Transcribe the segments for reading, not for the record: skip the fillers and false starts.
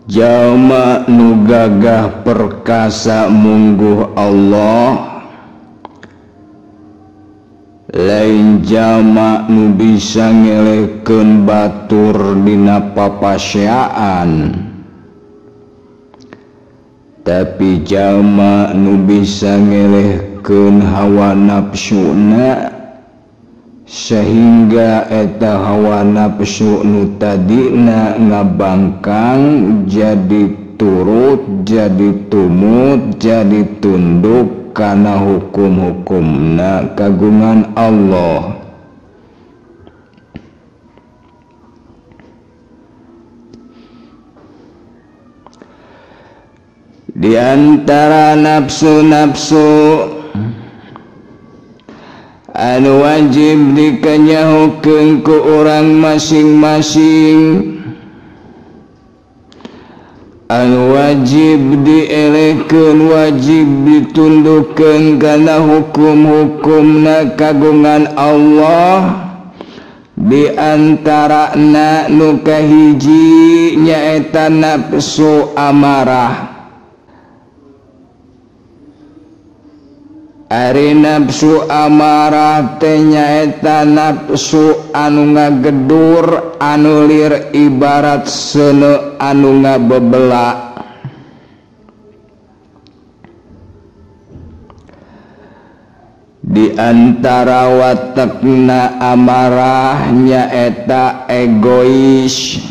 Jalma nu gagah perkasa mungguh Allah, lain jalma nu bisa ngelehkeun batur dina papaseaan, tapi jalma nu bisa ngelehkeun hawa nafsuna sehingga eta hawa nafsu nu tadina ngabangkang jadi turut, jadi tumut, jadi tunduk kana hukum-hukumna kagungan Allah. Di antara nafsu-nafsu anu wajib dikanyahokeun ku urang masing-masing, anu wajib dielehkeun, wajib ditundukkeun kana hukum-hukumna kagungan Allah, di antarana nu kahiji nyaeta nafsu amarah. Ari nafsu amarah teh nyaeta nafsu anu ngagedur, anu lir ibarat seuneu anu ngabebela. Di antara watekna amarah nyaeta egois.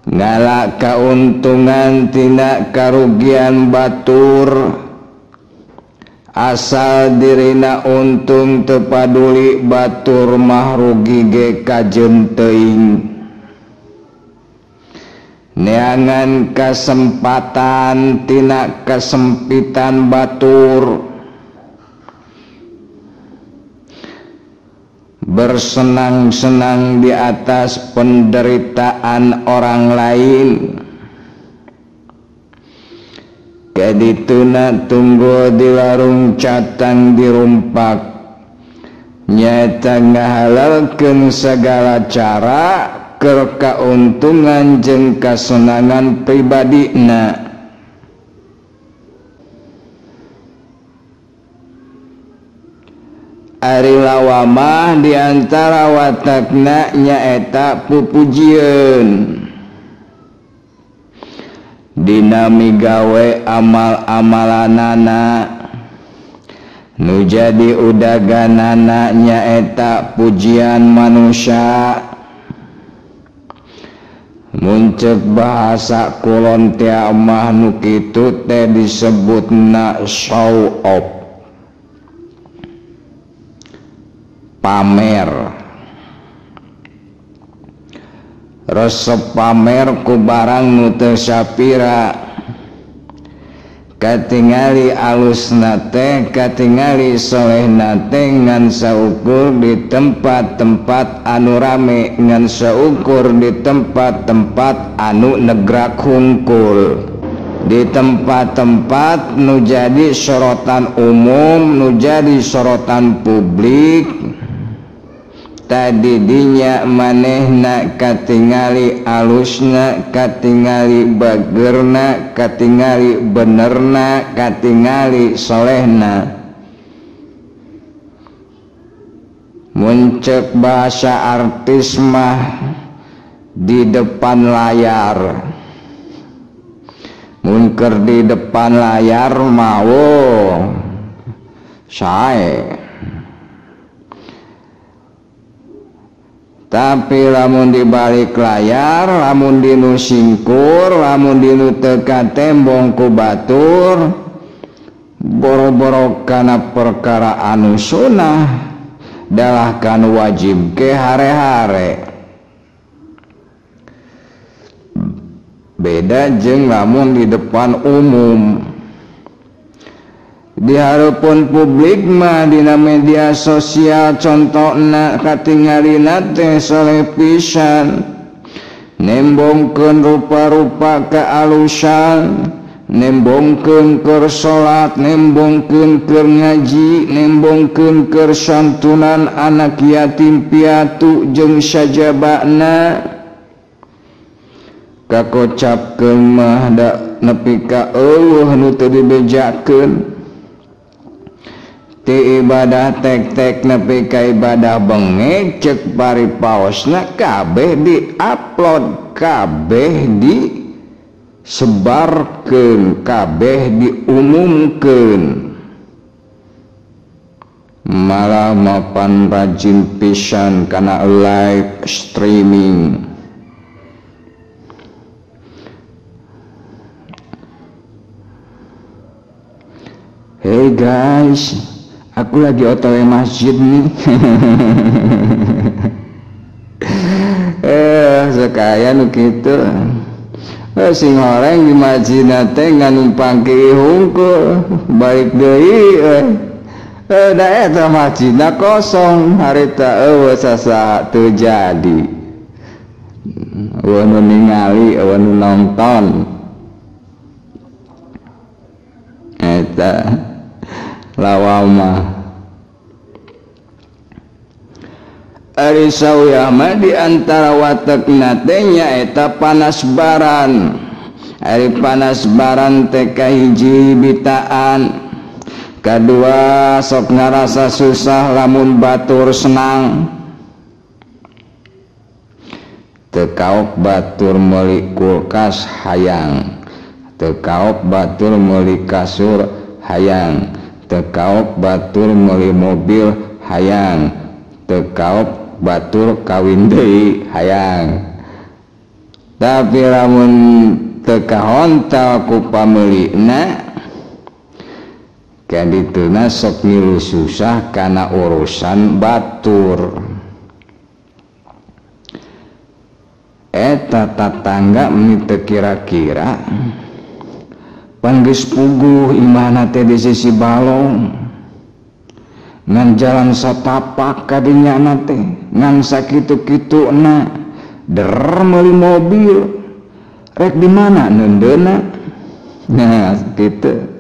Ngala kauntungan tina karugian batur, asal dirina untung teu paduli batur mah rugi ge kajeun teuing. Neangan kasempatan tina kasempitan batur, bersenang-senang di atas penderitaan orang lain. Kadituna tunggu di warung catang dirumpak, nyaeta ngahalalkeun segala cara keur kauntungan jeung kasenangan pribadina. Ari lawamah di antara watakna nyaeta pupujieun. Dina migawe amal-amalanana nu jadi udaganana nyaeta pujian manusia. Muncul bahasa kulon teh mah nu kitu teh disebutna show off, pamer. Resep pamer ku barang nu teu sapira, katingali alusna teh, katingali solehna teh ngan saukur di tempat-tempat anu rame, ngan saukur di tempat-tempat anu negrak hungkul, di tempat-tempat nu jadi sorotan umum, nu jadi sorotan publik. Tadi dinya manehna katingali alusna, katingali bagerna, katingali benerna, katingali solehna. Muncul bahasa artis mah di depan layar. Munker di depan layar mau sae. Tapi lamun di balik layar, lamun dinu singkur, lamun dinu teka tembong ku batur, boro-boro kana perkara anu sunah, dalah kan wajib ke hare-hare. Beda jeung lamun di depan umum. Di hareupeun publik mah dina media sosial contona katingalina teh soleh pisan, nembongkeun rupa-rupa kealusan, Nembongkeun keur salat, nembongkeun keur ngaji, nembongkeun keur santunan anak yatim piatu jeung sajabana. Kakocapkeun mah da nepi ka eueuh nu teu dibejakeun. Ti ibadah tek-tek nepi ka ibadah bengek cek paripaosna kabeh di-upload, kabeh di sebarkeun, kabeh diumumkeun. Malah mapan rajin pisan kana live streaming. Hey guys, aku lagi otw masjid nih. Sekaya nu kitu. Sing horeng di masjid teh ngan numpang kieu hungkul balik deui da eta masjidna kosong harita eueuh sasaha teu jadi. Eueuh nu ningali, eueuh nu nonton. Eta lawamah. Ari sauyah mah di antara watekna teh nyaeta panas baran. Ari panas baran teh kahiji bitaan, kadua sok ngarasa susah lamun batur senang. Teu kaok batur meuli kulkas hayang, teu kaok batur meuli kasur hayang, teu kaok batur meuli mobil hayang, teu kaok batur kawin deui hayang. Tapi lamun teu kahontal ku pameulina kadituna sok ngilu susah kana urusan batur. Eta tatangga meni teu kira-kira pan geus puguh imahna teh di sisi balong, ngan jalan satapak kadinya teh, ngan sakitu-kituna der meuli mobil, rek di mana neundeuna. Nah kitu.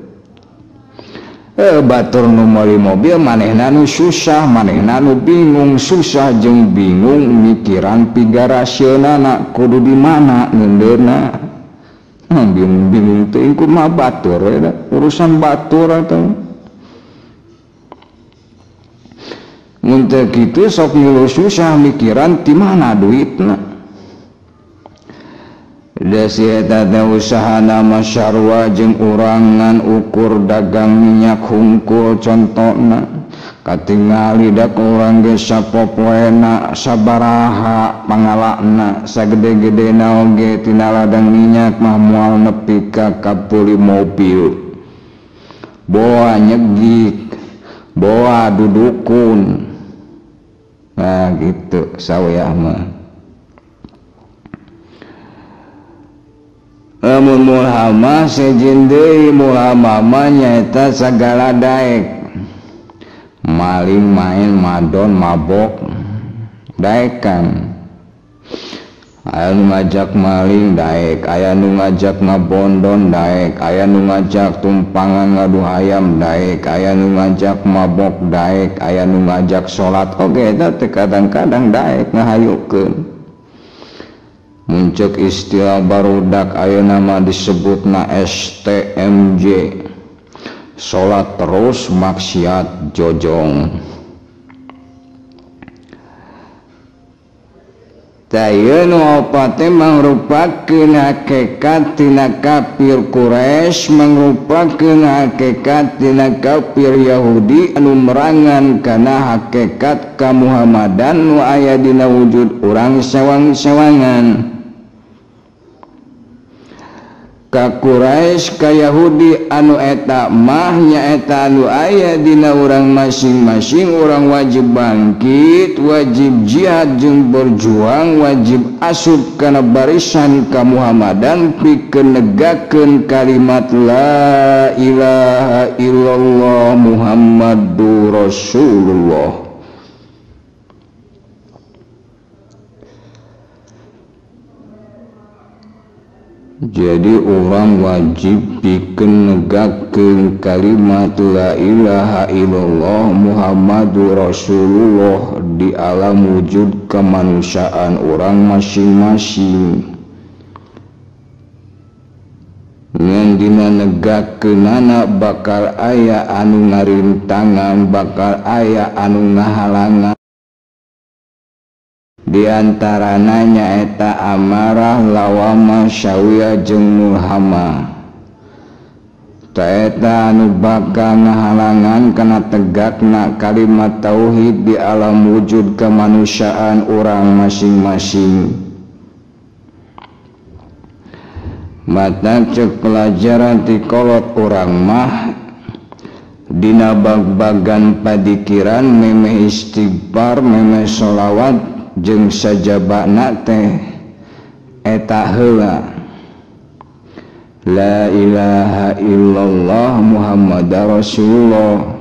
Batur nu meuli mobil manehna nu susah, manehna nu bingung, susah jeung bingung mikiran pigaraseunana kudu di mana neundeuna. Bingung-bingung teuing kumaha batur eta, urusan batur eta. Mun teu kitu sok ngilu susah mikiran ti mana duitna. Da si eta teh usahana mah sarua jeung urang ngan ukur dagang minyak hungkul contona. Katingali da urang ge sapopoena sabaraha pangalakna, sagede-gedena oge tina ladang minyak mah moal nepi ka kapuli mobil. Boa nyegik, boa dudukun. Nah gitu sawayah mah. Lamun mulhamah sejen deui, mulhamah mah nyaeta sagala daek. Maling, main, madon, mabok, daekan. Aya nu ngajak maling daek, aya nu ngajak ngabondon daek, aya nu ngajak tumpangan ngadu hayam daek, aya nu ngajak mabok daek, aya nu ngajak salat oge eta teh kadang-kadang daek ngahayukeun. Mun ceuk istilah barudak ayeuna mah disebutna STMJ, salat terus maksiat jojong. Tah nu opat teh mangrupakeun hakikat tina kafir Quraisy, mangrupakeun hakikat tina kafir Yahudi anu merangan kana hakikat kamuhammadan nu aya dina wujud urang sewang-sewangan. Ka Quraisy ka Yahudi anu eta mah nyaeta anu aya dina urang masing-masing, urang wajib bangkit, wajib jihad jeung berjuang, wajib asup kana barisan kamuhammadan pikeun negakeun kalimat la ilaha illallah Muhammadur Rasulullah. Jadi orang wajib pikeun negakeun kalimat la ilaha illallah Muhammadur Rasulullah di alam wujud kemanusiaan orang masing-masing. Ngan dina negakeunana bakal aya anu ngarintangan, bakal aya anu ngahalangan. Di antarana nyaeta amarah, lawamah, syawiyah jeung mulhamah. Taeta anu bakal ngahalangan kana tegakna kalimat tauhid di alam wujud kemanusiaan urang masing-masing. Mata cek pelajaran ti kolot urang mah dina bag-bagan padikiran memeh istighfar memeh sholawat jeung sajabana teh eta heula la ilaha illallah Muhammadar Rasulullah.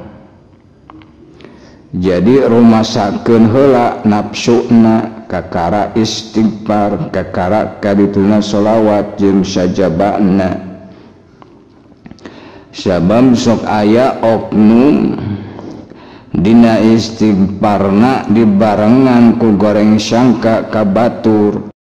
Jadi rumasakeun heula nafsuna kakara istighfar, kakara kadituna sholawat jeung sajabana. Sabab sok aya oknum dina istighfarna dibarengan ku goreng sangka ka batur,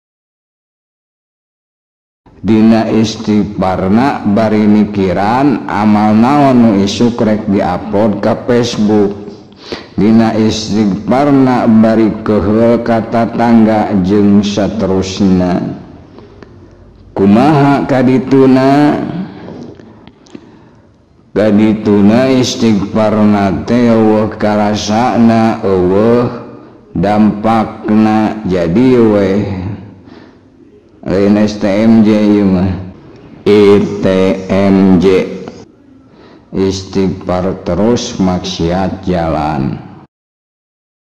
dina istighfarna bari mikiran amal naon nu isuk rek diupload ka Facebook, dina istighfarna bari keheul ka tatangga jeung saterusna. Kumaha kadituna? Kadituna istighfarna teh eueuh karasana, eueuh dampakna, jadi weh lain STMJ ieu mah ITMJ, istighfar terus maksiat jalan.